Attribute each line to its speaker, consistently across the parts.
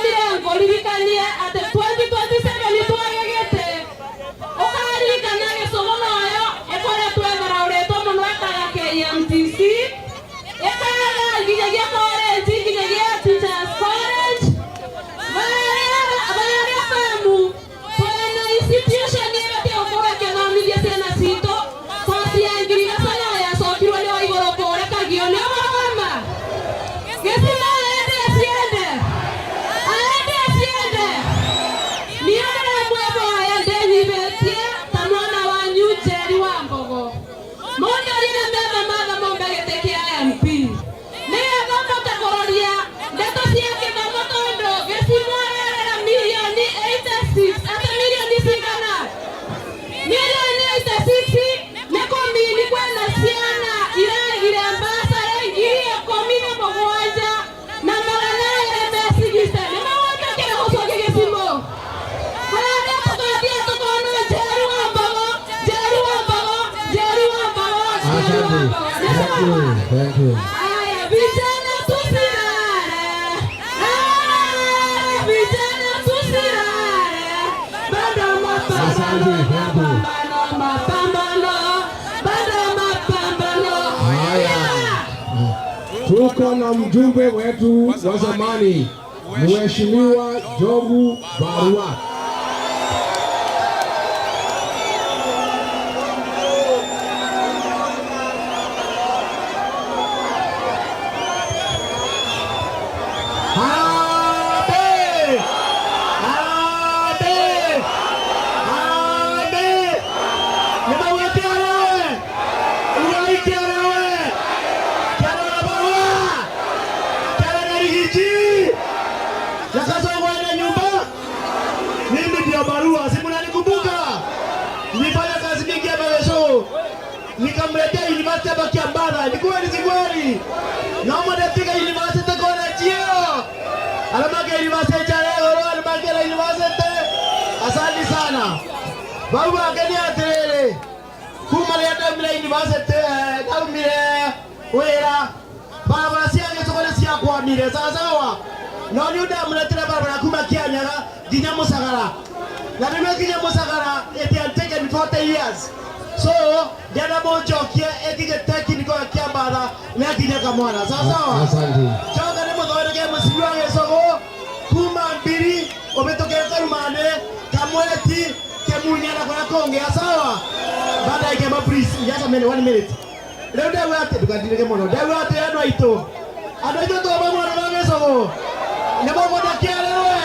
Speaker 1: Ndĩrendire ngũririkanie atĩ 2027 twage gĩtĩ ũkaririkana gĩcũgũ noyo ĩkoretwo ĩtharaũrĩtwo mũno ĩkaga KMTC, ĩkaga nginyagia college, nginyagia Teachers College barĩa famu. Twĩna institution ĩbatiĩ gũkorwo ĩkĩthomithia ciana citũ. Kosi ya ngirigaca no yacokirwo nĩ wa igũrũ kũrĩkagio nĩ ũhoro wa ma. Gĩcimo aende aciende, aende aciende. Niĩ ndĩramwĩhoya ndĩnyihĩtie ta mwana wanyu Njeri wa Mbogo, mũnjorire metha matha mũmbe gĩtĩ kĩa MP nĩgetha mbote kũroria ndeto cia gĩthomo, tondũ gĩcimo arerera mirioni 86. Ate mirioni cigana? Mirioni 86. Nĩ kũmini kwĩna ciana iragire mbasarĩ 17,260. Nĩ mawatĩkĩra gũcokia gĩcimo harĩa tũgathiĩ tũkona Njeri wa Mbogo, Njeri wa Mbogo, Njeri wa Mbogo, Njeri wa
Speaker 2: Asante.
Speaker 1: Mbogo. Nĩ
Speaker 2: Thank
Speaker 1: sawa?
Speaker 2: you. Thank you.
Speaker 1: Aya, vijana tusilale. Ah, vijana tusilale. Bado mapambano,
Speaker 2: Asante, thank you.
Speaker 1: mapambano, mapambano, bado mapambano.
Speaker 2: Haya. Tuko na mjumbe wetu wa zamani, Mheshimiwa Jogu Barua.
Speaker 3: Harambee! Harambee! Harambee! Nimewekea wewe. Uwaikia wewe. Kiara barua. Kiara na rigiji. Nakasongwa nyumba. Mimi ndio barua, si mnanikumbuka? Nilifanya kazi mingi hapa Gesho. Nikamletea university hapa Kiambara. Ni kweli si kweli? Naomba nifika university kona chio. Alamake university cha leo, alamake la university. Asante sana. Babu akenia atiriri. Kuma rĩrĩa ndaumire university, ndaumire wĩra, barabara cia gĩcũgũ nĩ ciakwamire, sawa sawa, no nĩ ndamũretire barabara kuma Kĩanyaga nginya Mũcagara, na nĩguo nginya Mũcagara it had taken 40 years. So ndĩrenda mũnjokie ĩkinye technical ya Kĩambatha na ĩkinye Kamwana, sawa sawa.
Speaker 2: Asante.
Speaker 3: Njoka nĩ mũthondeke mũcibi wa gĩcũgũ kuma Mbiri ũhĩtũkĩre Karumani, Kamweti, Kĩmunya na kũrĩa kũngĩ, sawa. Baada ya kema, please, just a minute, one minute. Rĩu ndauga atĩ ndũkandirĩke mũno. Ndauga atĩ andũ aitũ twamba mwana wa gĩcũgũ nĩ mũgũnda kĩarĩrwe,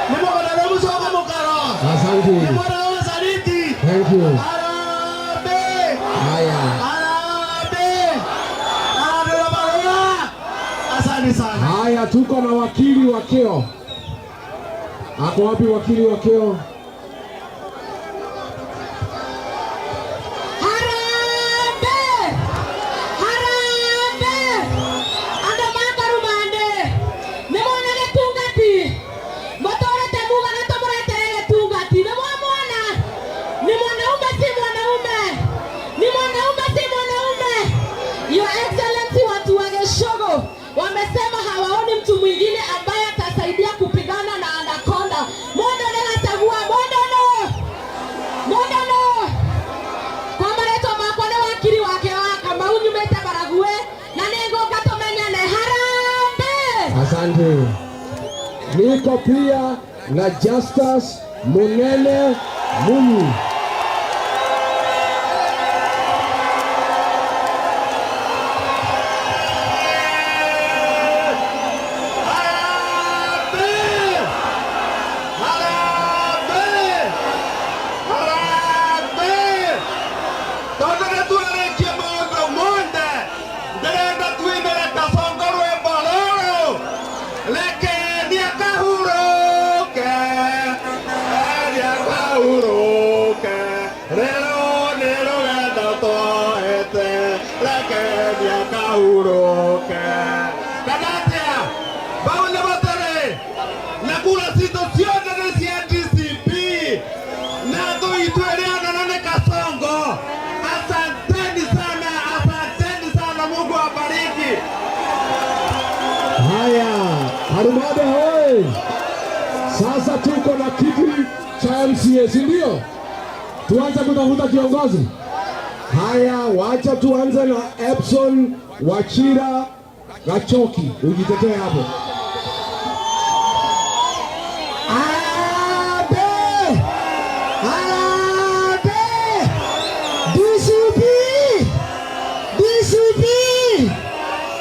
Speaker 3: nĩ mũgũnda rĩu mũcoke mũkaro.
Speaker 2: Asante.
Speaker 3: Nĩ mwana wa Wasaliti.
Speaker 2: Thank you.
Speaker 3: Harambee!
Speaker 2: Haya.
Speaker 3: Harambee! Harambee barua. Asante sana.
Speaker 2: Haya, tuko na wakili wa Keo. Ako wapi wakili wa Keo?
Speaker 1: Harambee! Harambee! Andũ makarumande nĩ mwona gĩtungati mũtũrĩte mugaga tũmũretere gĩtungati. Nĩ mwamwona? Ni mwanaume si mwanaume? Ni mwanaume si mwanaume? Your Excellency, watu wa Gĩcũgũ wamesema hawaoni mtu mwingine ambaye atasaidia kupigana na anaconda. Mũndũ nĩ gacagua, mũndũ no, mũndũ no. Kwa marĩtwa makwa nĩ wakiri wake wa Kamau, nyumĩte Barague na nĩ ngũka tũmenyane. Harambee!
Speaker 2: Asante. Niko pia na Justus Munene Munyi.
Speaker 3: Harambee! Harambee! Harambee! Tondũ nĩ twarĩkia maũndũ mothe, ndĩrenda twinĩre Kasongo rwĩmbo rũrũ, reke niakahurũke, niakahurũke.
Speaker 2: Oye! Sasa tuko na kiti cha MCA, si ndio? Tuanze kutafuta kiongozi. Haya, wacha tuanze na Epson Wachira Gachoki, ujitetee hapo.
Speaker 4: Harambee! Harambee! DCP! DCP!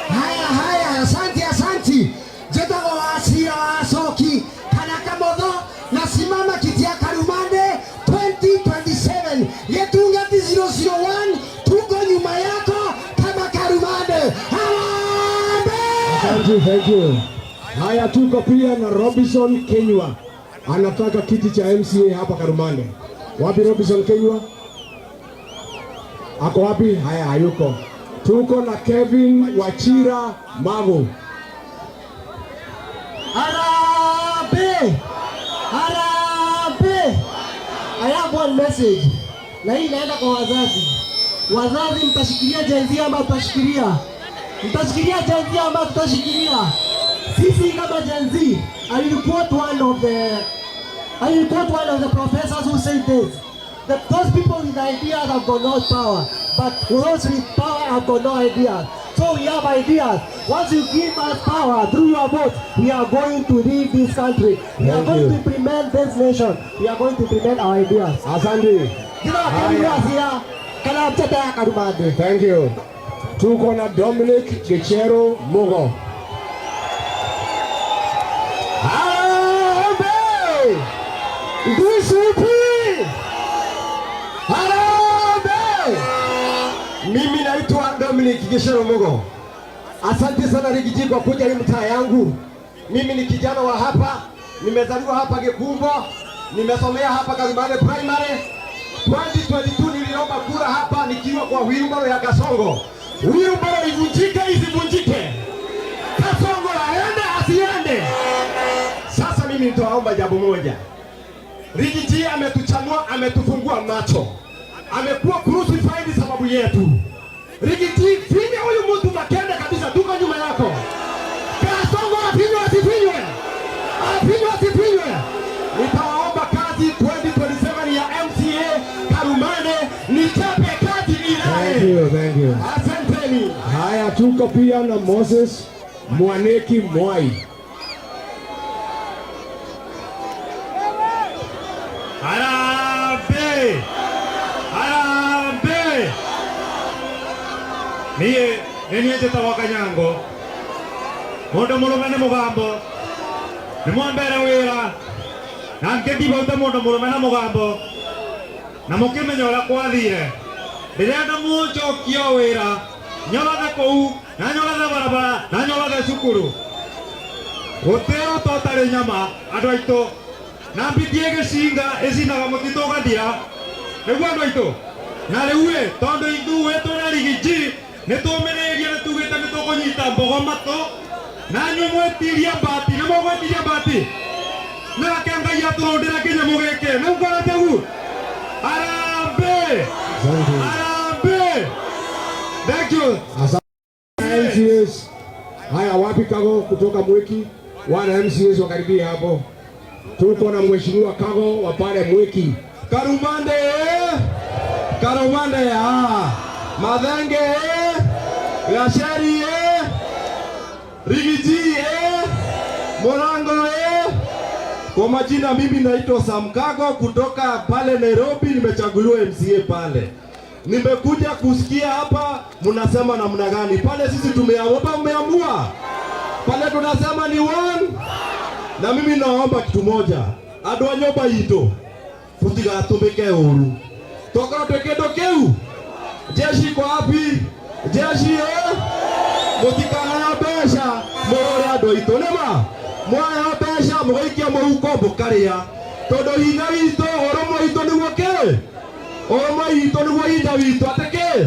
Speaker 4: Haya haya, asante asante. Njĩtagwo Wachira Wacoki kana Kamotho, nasimama kiti ya Karumande 2027 Gĩtungati 001, tuko nyuma yako kama Karumande. Harambee!
Speaker 2: Thank you, thank you. Haya, tuko pia na Robinson Kenywa, anataka kiti cha MCA hapa Karumande. Wapi Robinson Kenywa? Ako wapi? Haya, hayuko. Tuko na Kevin Wachira Mago.
Speaker 4: Harambee! Harambee! I have one message. Na hii inaenda kwa wazazi. Wazazi, mtashikilia Gen Z ama mtashikilia? Mtashikilia Gen Z ama tutashikilia? Sisi kama Gen Z, I will quote one of the professors who said this. That those people with ideas have got no power, but those with power have got no ideas. So we have ideas. Once you give us power through your vote, we are going to lead this country. We are
Speaker 2: Thank
Speaker 4: going
Speaker 2: you.
Speaker 4: To implement this nation. We are going to implement our ideas.
Speaker 2: Asante.
Speaker 4: Kila wakati kana mtata ya Karumande.
Speaker 2: Thank you. Tuko na Dominic Gichero Mugo.
Speaker 4: Harambee! DCP! Harambee!
Speaker 5: Mimi naitwa Dominic Gishero Mugo. Asante sana Riggy G kwa kuja hii mtaa yangu. Mimi ni kijana wa hapa, nimezaliwa hapa Gikumbo, nimesomea hapa Karumande Primary. 2022 niliomba kura hapa nikiwa kwa wheelbarrow ya Kasongo. Wheelbarrow ivunjike isivunjike? Kasongo aende asiende? Sasa mimi nitawaomba jambo moja. Riggy G ametuchanua, ametufungua macho, amekuwa crucified sababu yetu. Riggy G, finya huyu mtu makende kabisa, tuko nyuma yako. Kasongo afinywe asifinywe? Afinywe asifinywe? Nitawaomba kazi 2027 ya MCA Karumande, nichape kazi
Speaker 2: Thank
Speaker 5: ilale.
Speaker 2: you, thank you.
Speaker 5: Asanteni.
Speaker 2: Haya, tuko pia na Moses Mwaneki Mwai.
Speaker 6: Harambee! Harambee! Niĩ nĩ niĩ njĩtagwo Kanyango, mũndũ mũrũme nĩ mũgambo, nĩ mwambere wĩra na ngĩndibaute mũndũ mũrũme na mũgambo na mũkĩmenya ũrĩa kwathire. Ndĩrenda mũnjokio wĩra nyorothe kũu na nyorothe barabara na nyorothe cukuru, gũtĩĩ ũta ũtarĩ nyama andũ aitũ, na mbiti ĩgĩcinga ĩcinaga mũtitũ ũgathira, nĩguo andũ aitũ. Na rĩu ĩ, tondũ ithuĩ twĩna Riggy G, nĩ tũmĩrĩirie, nĩ tugĩte nĩ tũkũnyita mbogo matũ na inyuĩ mwĩtirie mbati, nĩ mũgwĩtiria mbati, nake Ngai atũrũndĩre kĩnyamũ gĩkĩ nĩ ngora tegu. Harambee!
Speaker 2: Asante.
Speaker 6: Harambee! Thank you.
Speaker 2: Asante MCAs. Haya, wapi Kago kutoka Mwiki? Wana MCAs wakaribia hapo. Tuko na Mheshimiwa Kago wa pale Mwiki.
Speaker 5: Karumande eh? Karumande ah. Mathenge eh? Gacheri eh? Riggy G eh? Morango eh? Kwa majina mimi naitwa Sam Kago kutoka pale Nairobi, nimechaguliwa MCA pale. Nimekuja kusikia hapa mnasema namna gani pale. Sisi tumeamua, mmeamua pale, tunasema ni one. Na mimi naomba kitu moja, andu a nyumba itu tutigatumike uru, tokorwo twĩ kĩndũ kĩu. Jeshi iko wapi? Jeshi eh? Mũtikanaheo mbeca mũrore andũ aitũ, nĩma mwaheo mbeca mũgaikia mũhuko mũkarĩa, tondũ hinya witũ, ũrũmwe witũ nĩguo kĩ, ũrũmwe witũ nĩguo hinya witũ, atĩ kĩ,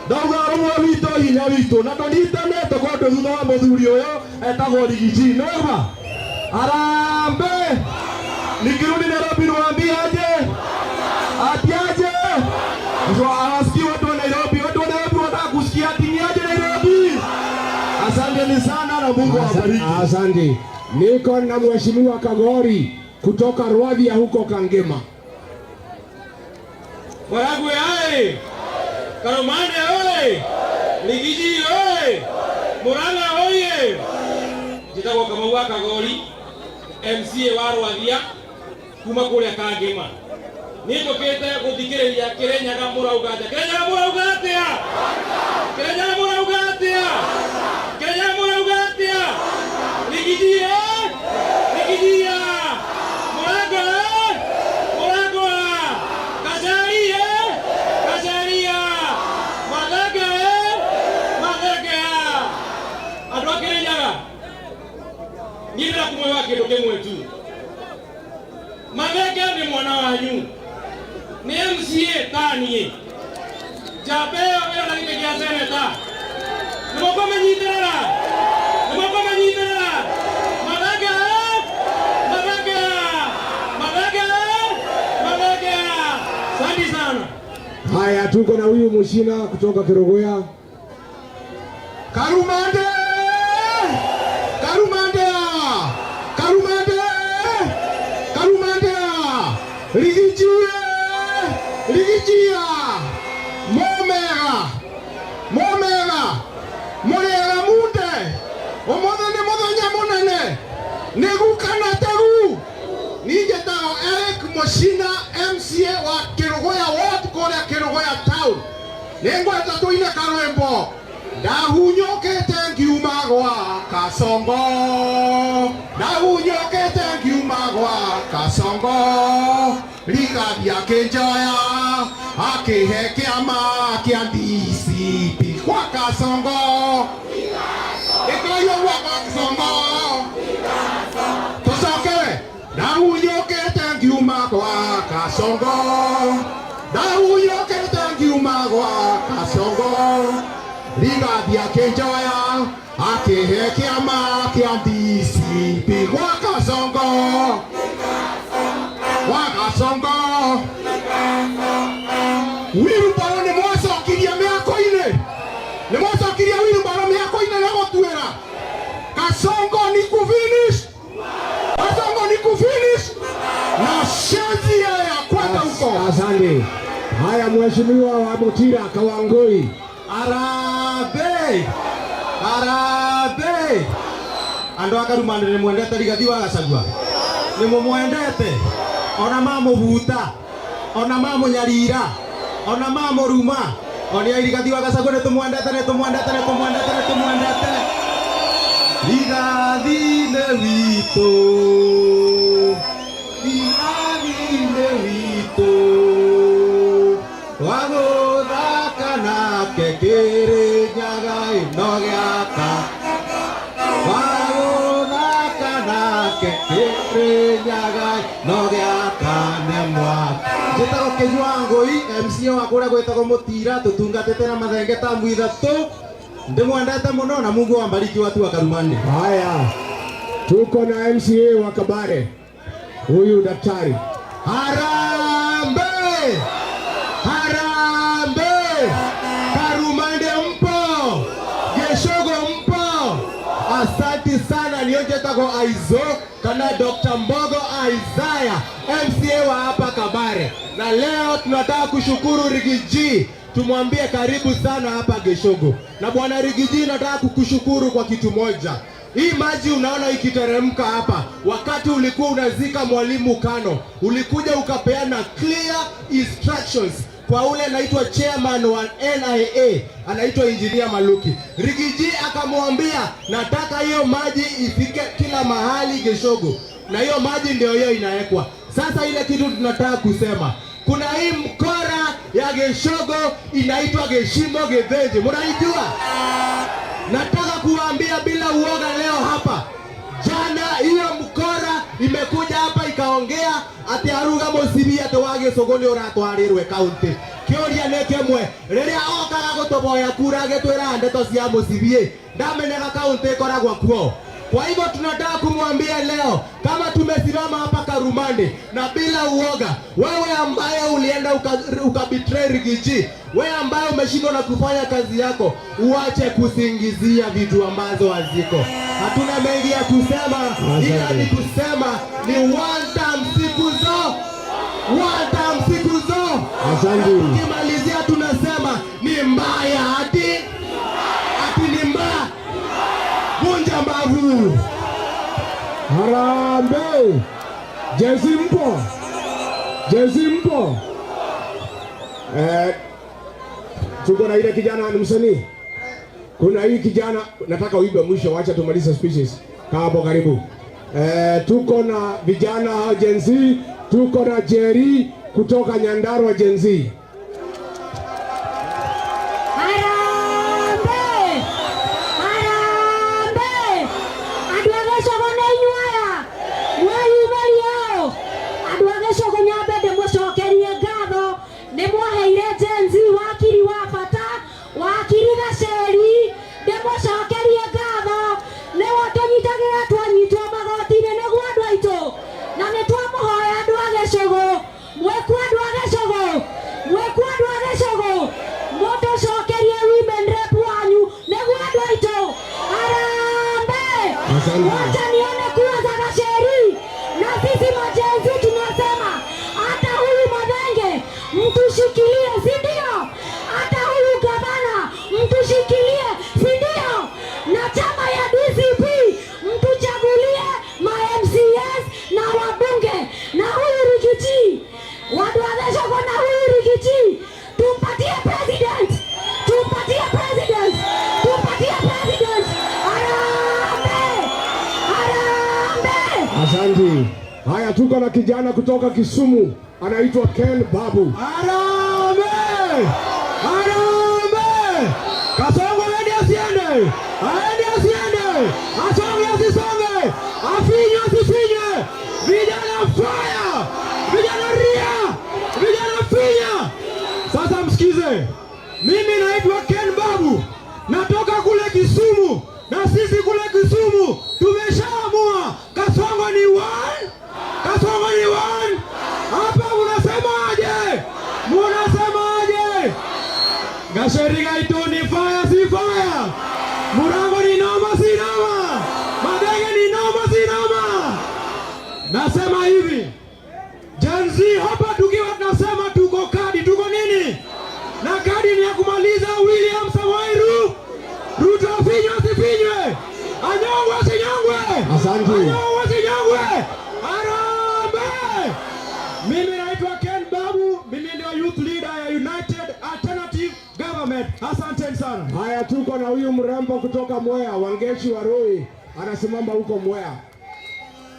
Speaker 5: ndauga ũrũmwe witũ hinya witũ, na tũnyitane tũkorwo twĩ thutha wa mũthuri ũyũ etagwo Riggy G, nĩwaigua? Harambee! Nikirudi Nairobi niwaambie aje? Ati aje? So hawasikii watu wa Nairobi, watu wa Nairobi wanataka kusikia ati ni aje Nairobi. Asanteni sana na Mungu awabariki.
Speaker 2: Asante. Niko na Mheshimiwa Kagori kutoka Rwathia huko Kangema.
Speaker 7: Karagwe aye! Karumande oye! Riggy G oye! Murang'a oye! Njĩtagwo Kamau wa Kagori, MCA wa Rwathia kuma kũrĩa Kangema. Niĩ njũkĩte gũthikĩrĩria Kĩrĩnyaga mũrauga atĩa? Kĩrĩnyaga mũrauga atĩa? Kĩrĩnyaga mũrauga atĩa? Kĩrĩnyaga mũrauga atĩa? Riggy G eh? Riggy G ah! Mũrango eh? Mũrango ah! Gacheri eh? Gacheri ah! Mathenge eh? Mathenge ah! Andũ a Kĩrĩnyaga, niĩ ndĩrenda kũmwĩra kĩndũ kĩmwe tu. Mathenge nĩ mwana wanyu, nĩ MCA ta niĩ. Njamba ĩyo ĩrenda gĩtĩ gĩa seneta. Nĩ mũkũmĩnyitĩrĩra? Nĩ mũkũmĩnyitĩrĩra? Mathenge eh? Mathenge ah! Mathenge eh? Mathenge ah! Asante sana.
Speaker 2: Haya, tuko na huyu Mushina kutoka Kerugoya.
Speaker 5: Karumande! Karumande! Karumande! Karumande! Riggy G! Riggy G! Momega! Momega! Murega munde! Umuthi ni muthenya munene! Ni gukana tegu! Niĩ njĩtagwo Eric Mushina, MCA wa Kerugoya Ward kũrĩa Kerugoya Town. Nĩngwenda tũine karwĩmbo. Ndahunyũkĩte ngiuma gwa Kasongo, ndahunyũkĩte ngiuma gwa Kasongo, Rigathi akĩnjoya akĩhe kĩama kĩa DCP kwa Kasongo, ĩkaiywo gwa Kasongo, tũcokere. Ndahunyũkĩte ngiuma gwa Kasongo, ndahunyũkĩte ngiuma gwa Kasongo, Rigathi akĩnjoya akĩhe kĩama kĩa DCP gwa Kasongo, gwa Kasongo. Wheelbarrow nĩ mwacokirie mĩako-inĩ, nĩ mwacokirie wheelbarrow mĩako-inĩ na gũtuĩra Kasongo ni kufinish, Kasongo ni kufinish na shenzi ya kwenda huko.
Speaker 2: Asante. Haya, Mheshimiwa wa Mutira Kawangui.
Speaker 5: Harambee! Harambee! Andũ a Karumande nĩ mwendete Rigathi wa Gachagua? Nĩ mũmwendete? Ona mamũbuta, ona mamũnyarira, ona mamũruma, ona Rigathi wa Gachagua nĩ tũmwendete, nĩ tũmwendete, nĩ tũmwendete, nĩ tũmwendete. Rigathi nĩ witũ, Rigathi nĩ witũ, wagũthaka nake Kĩrĩnyaga ĩno gĩaka, wagũthaka nake Kĩrĩnyaga ĩno gĩaka nĩ mwaka. Njĩtagwo Kĩnyua Ngũi, MCA wa kũrĩa gwĩtagwo Mũtira, tũtungatĩte na mathenge tamu ithatũ. Ndĩmwendete mũno na Mungu ambariki watu wa Karumande.
Speaker 2: Haya, tuko na MCA wa Kabare, huyu daktari.
Speaker 5: Harambee! Harambee! Karumande mpo? Geshogo mpo? Asante sana. Niĩ njĩtagwo Aizo kana Dr. Mbogo Isaiah, MCA wa hapa Kabare, na leo tunataka kushukuru Riggy G, tumwambie karibu sana hapa Geshogo. Na bwana Riggy G, nataka kukushukuru kwa kitu moja. Hii maji unaona ikiteremka hapa, wakati ulikuwa unazika mwalimu Kano, ulikuja ukapeana clear instructions kwa ule anaitwa chairman wa NIA, anaitwa Engineer Maluki. Riggy G akamwambia nataka hiyo maji ifike kila mahali Geshogo, na hiyo maji ndio hiyo inawekwa. Sasa ile kitu tunataka kusema, kuna hii mkora ya Geshogo inaitwa Geshimo Gethenji, mnaijua? Nataka kuwaambia bila uoga leo hapa, jana hiyo mkora imekuja hapa ikaongea ati aruga mucibi ati wa Gĩcũgũ nĩ ũratwarĩrwe kaunti. Kĩũria nĩ kĩmwe, rĩrĩa okaga gũtũboya kura agĩtwĩraga ndeto cia mũcibi, ndamenyaga kaunti ĩkoragwo kuo. Kwa hivyo tunataka kumwambia leo, kama tumesimama hapa Karumandi na bila uoga, wewe ambaye ulienda ukabetray Riggy G, wewe ambaye umeshindwa na kufanya kazi yako, uache kusingizia vitu ambazo haziko. Hatuna mengi ya kusema, ila ni kusema ni one time siku zo, one time siku zo.
Speaker 2: Asante.
Speaker 5: Tukimalizia tunasema ni mbaya ati ati ni mbaya, vunja mbavu.
Speaker 2: Harambee! Gen Z mpo? Gen Z mpo? Tuko na ile kijana ni msanii. Kuna hii kijana nataka uibe mwisho, wacha tumalize speeches. Kaa hapo karibu. Tuko na vijana hao Gen Z, tuko na Jerry kutoka Nyandarua Gen Z.
Speaker 1: Harambee! Harambee! Andũ a gĩcogo nĩ inyuaya mweyumĩrio. Andũ a gĩcogo nyambe ndĩmũcokerie ngatho nĩ mwaheire Gen Z wakiri wa bata, wakiri Gaceri. Ndĩmũcokerie ngatho nĩwe tũnyitagĩra twanyitwo magoti-inĩ nĩguo andũ aitũ, na nĩ twamũhoya andũ a gĩcogo, mwĩkuo andũ a gĩcogo, mwĩkuo andũ a gĩcogo, mũtũcokerie women rep wanyu nĩguo andũ aitũ. Harambee!
Speaker 2: Asante.
Speaker 1: Wacha nione kura za Gacheri, na sisi ma-Gen Z tunasema hata huyu Mathenge mtushikilie, si ndio? Hata huyu gavana mtushikilie, si ndio? Na chama ya DCP mtuchagulie ma MCAs na wabunge, na huyu Riggy G, watu wa Gĩcũgũ, na huyu Riggy G tumpatie president, tumpatie president, tumpatie president. Harambee! Harambee!
Speaker 2: Asante. Haya, tuko na kijana kutoka Kisumu anaitwa Ken Babu.
Speaker 5: Harambee! Harambee! Kasongo aende asiende? Aende asiende? Asonge asisonge? Afinywe asifinywe? Vijana fire! Vijana ria! Vijana finya! Sasa msikize. Mimi naitwa Ken Babu. Natoka kule Kisumu, na sisi kule Kisumu tumeshaamua Kasongo ni one, Kasongo ni one. Hapa munasemaje? Munasemaje? Gacheri Gaitu ni fire si fire? Murango ni noma si noma? Mathenge ni noma si noma? Nasema hivi, Gen Z hapa tukiwa tunasema tuko kadi, tuko nini? Na kadi ni ya kumaliza William Samoei Ruto afinywe asifinywe? Anyongwe asinyongwe?
Speaker 2: Asante.
Speaker 5: Anyongwe asinyongwe? Harambee! Mimi naitwa Ken Babu, mimi ndio youth leader ya United Alternative Government. Asanteni sana.
Speaker 2: Haya, tuko na huyu mrembo kutoka Mwea, Wangechi Warui, anasimama huko Mwea.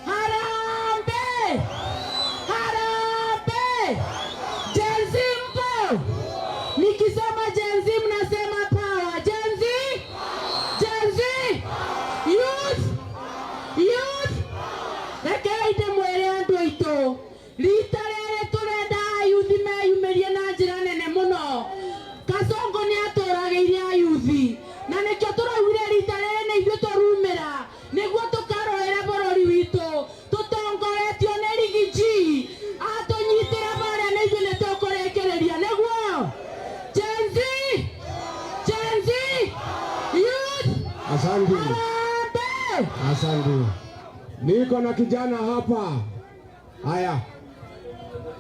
Speaker 1: Harambee! Harambee! Gen Z mpo? Nikisema Gen Z mnasema power. Gen Z? Gen Z? Youth? Youth? Rekei ndĩmwĩre andũ aitũ, rita rĩrĩ tũrenda ayuthi meyumĩrie na njĩra nene mũno. Kasongo nĩ atũragĩire ayuthi, na nĩkĩo tũraugire rita rĩrĩ nĩ ithuĩ tũrumĩra nĩguo tũkaroere bũrũri witũ tũtongoretio nĩ Riggy G. Atũnyitĩra barĩa nĩ ithuĩ nĩ tũkũrĩkĩrĩria nĩguo. Gen Z! Gen Z! Youth!
Speaker 2: Asante.
Speaker 1: Harambee!
Speaker 2: Asante. Niko na kijana hapa. Haya.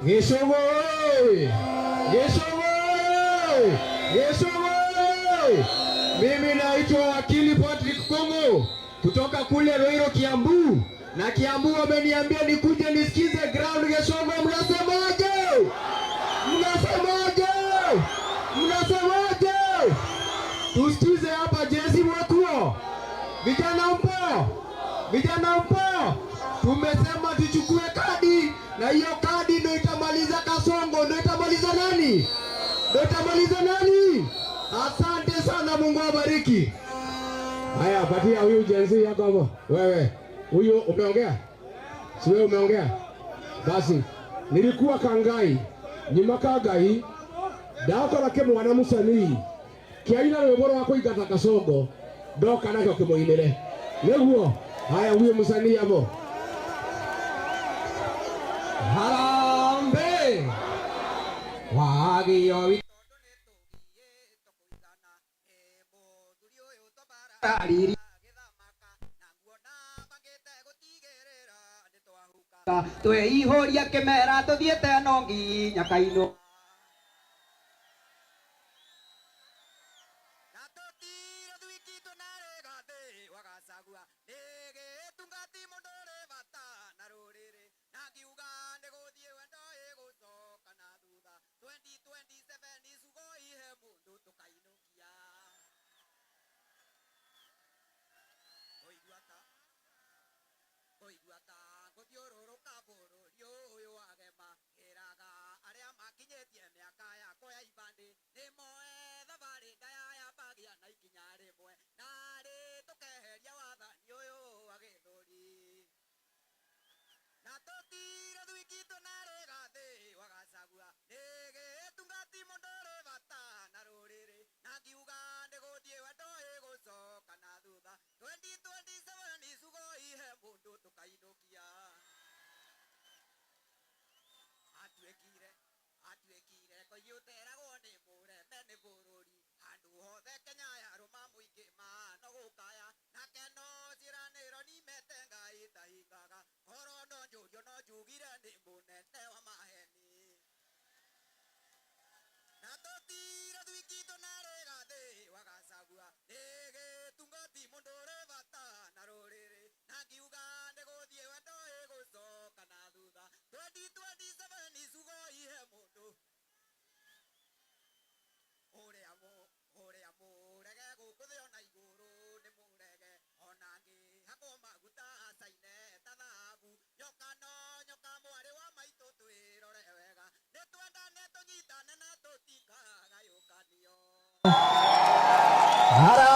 Speaker 5: Gĩcũgũ oi! Gĩcũgũ oi! Gĩcũgũ oi! Mimi naitwa Wakili Patrick Kongo kutoka kule Ruiru, Kiambu, na Kiambu wameniambia nikuje nisikize ground Gĩcũgũ. Mnasemaje? Mnasemaje? Mnasemaje? Tusikize hapa jezi mwakuo. Vijana mpo? Vijana mpo? Tumesema tuchukue kadi na hiyo kadi ndio itamaliza Kasongo, ndio itamaliza nani? Ndio itamaliza nani? Asante sana, Mungu awabariki.
Speaker 2: Haya, patia huyu Gen Z yako hapo. Wewe, huyu umeongea? Si wewe umeongea? Basi, nilikuwa Kangai, nyuma Kangai, ndakora kĩmwana mũcanii kĩaina rwĩmbo rwa kũingata Kasongo, ndoka nakĩo kĩmũinĩre nĩguo. Haya, huyo msanii hapo.
Speaker 8: Harambee wagio tweihuria kimera tuthiete no nginya kaino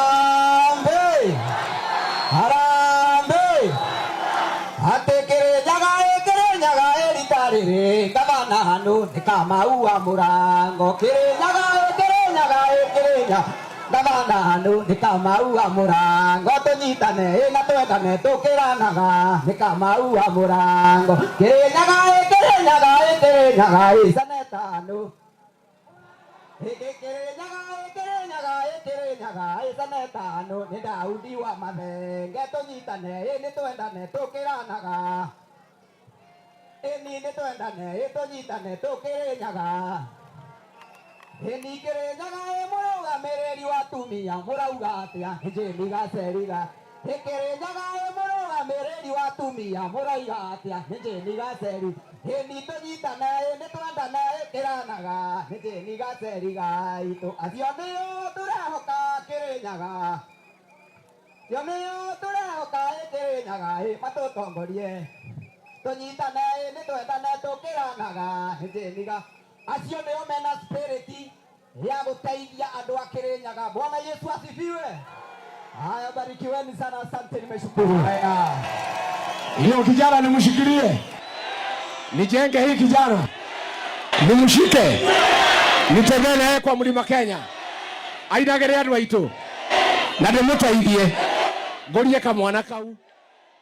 Speaker 8: Harambee harambee ati Kirinyaga Kirinyaga rita riri gavana hanu ni Kamau wa Murango Kirinyaga Kirinyaga Kirinyaga gavana hanu ni Kamau wa Murango tunyitane na twendane tukiranaga ni Kamau wa Murango Kirinyaga Kirinyaga Kirinyaga seneta hanu seneta no ni Daudi wa Mathenge tunyitane ni twendane tukiranaga ni twendane tunyitane tukirinyaga ni Kirinyaga murugamiriri wa atumia murauga atia Jimmy Gaceriga Kirinyaga murugamiriri wa atumia murauga atia Jimmy Gaceri ni tunyitane ni twendane kiranaga ni Jimmy Gaceriga itu acio nio turehoka Kirinyaga acio nio turehoka Kirinyaga matutongorie tunyitane ni twendane tukiranaga ni Jimmy acio nio mena spirit ya guteithia andu a Kirinyaga. Bwana Yesu asifiwe. Haya, barikiweni sana, asante, nimeshukuru.
Speaker 2: Haya, hiyo kijana nimshikilie, nijenge hii kijana, nimshike, nitembee naye kwa mlima Kenya, ainagere andu aitu na ndimuteithie ngurie kamwana kau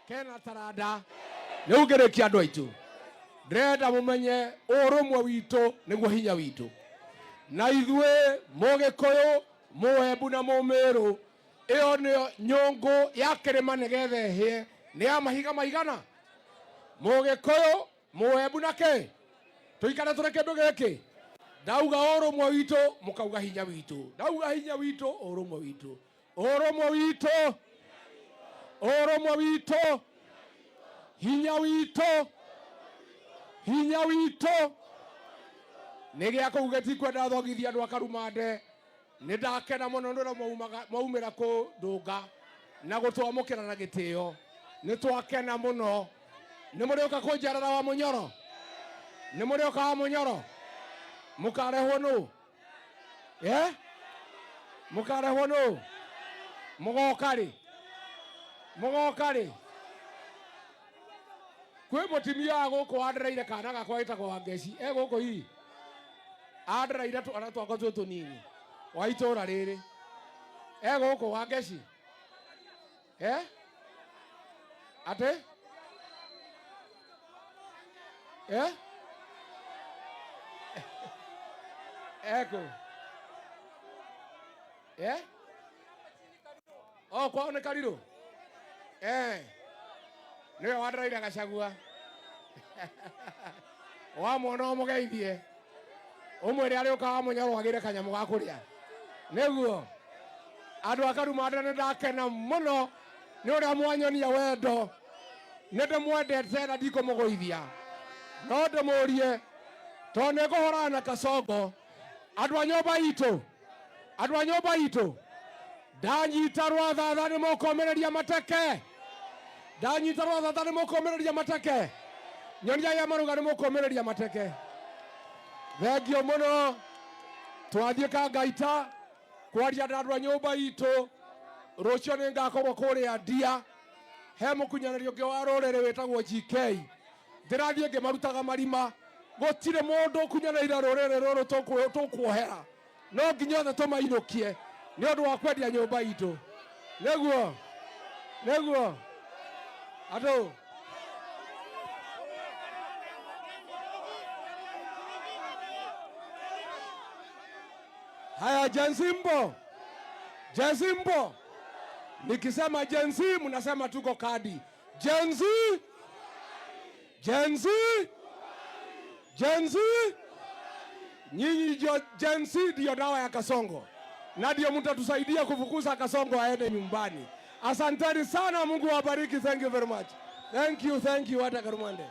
Speaker 2: kena taranda riu ngirikia andu aitu. Ndĩrenda mumenye ũrũmwe witũ nĩguo hinya witũ, na ithuĩ Mũgĩkũyũ, Mũembu na Mũmĩrũ, ĩyo nĩyo nyũngũ ya kĩrĩma nĩgetha ĩhĩe nĩ ya mahiga maigana. Mũgĩkũyũ, Mũembu na kĩ tũikare tũrĩ kĩndũ gĩkĩ. Ndauga ũrũmwe witũ mũkauga hinya witũ, ndauga hinya witũ ũrũmwe witũ, ũrũmwe witũ, ũrũmwe witũ, hinya witũ, hinya witũ. Nĩ gĩa kũu gĩtikwenda thogithia andũ a Karumande. Nĩ ndakena mũno nĩ ũrĩa mwaumĩra kũndũnga na gũtwamũkĩra na gĩtĩo. Nĩ twakena mũno. Nĩ mũrĩũka kũnjerera wa Mũnyoro? Nĩ mũrĩũka wa Mũnyoro? Mũkarehwo nũ? Mũkarehwo nũ? Mũgoka rĩ? Mũgoka rĩ? Kwĩ mũtumia wa gũkũ wandereire kana gakwa gĩtagwo Wangeci, e gũkũ hihi? Andereire twana twakwa twĩ tũnini wa itũra rĩrĩ, e gũkũ Wangeci? Ate? Eh? Eko. Eh? Oh, kwao nĩ Karirũ? Eh. Nĩwe wandereire Gachagua. Wamwona ũmũgeithie. Ũmwĩre arĩũka wamũnyoro agĩre kanyamũ ga kũrĩa. Nĩguo. Andũ a Karumanda nĩ ndakena mũno nĩ ũrĩa mwanyonia wendo. Nĩ ndĩmwendete na ndikũmũgũithia. No ndĩmũrie tondũ nĩ ngũhũrana na Kasongo. Andũ a nyũmba itũ, andũ a nyũmba itũ, ndanyita rwathatha nĩ mũkũmĩrĩria mateke. Ndanyita rwathatha nĩ mũkũmĩrĩria mateke. Nyonia ya maruga nĩ mũkũmĩrĩria mateke. Thengio mũno. Twathiĩ Kangaita kwaria na andũ a nyũmba itũ. Rũciũ nĩ ngakorwo kũrĩa Ndia he mũkunyanĩri ũngĩ wa rũrĩrĩ wĩtagwo GK. Ndĩrathiĩ ngĩmarutaga marima. Gũtirĩ mũndũ ũkunyanĩire rũrĩrĩ rũrũ tũkuohera. No nginya othe tũmainũkie nĩ ũndũ wa kwendia nyũmba itũ. Nĩguo. Nĩguo. Andũ. Haya, Gen Z mpo? Gen Z mpo? Nikisema Gen Z mnasema tuko kadi. Gen Z? Gen Z? Gen Z? Nyinyi ndio Gen Z ndio dawa ya Kasongo. Na ndio mtatusaidia kufukuza Kasongo aende nyumbani. Asanteni sana, Mungu awabariki. Thank you very much. Thank you, thank you. Hata Karumande.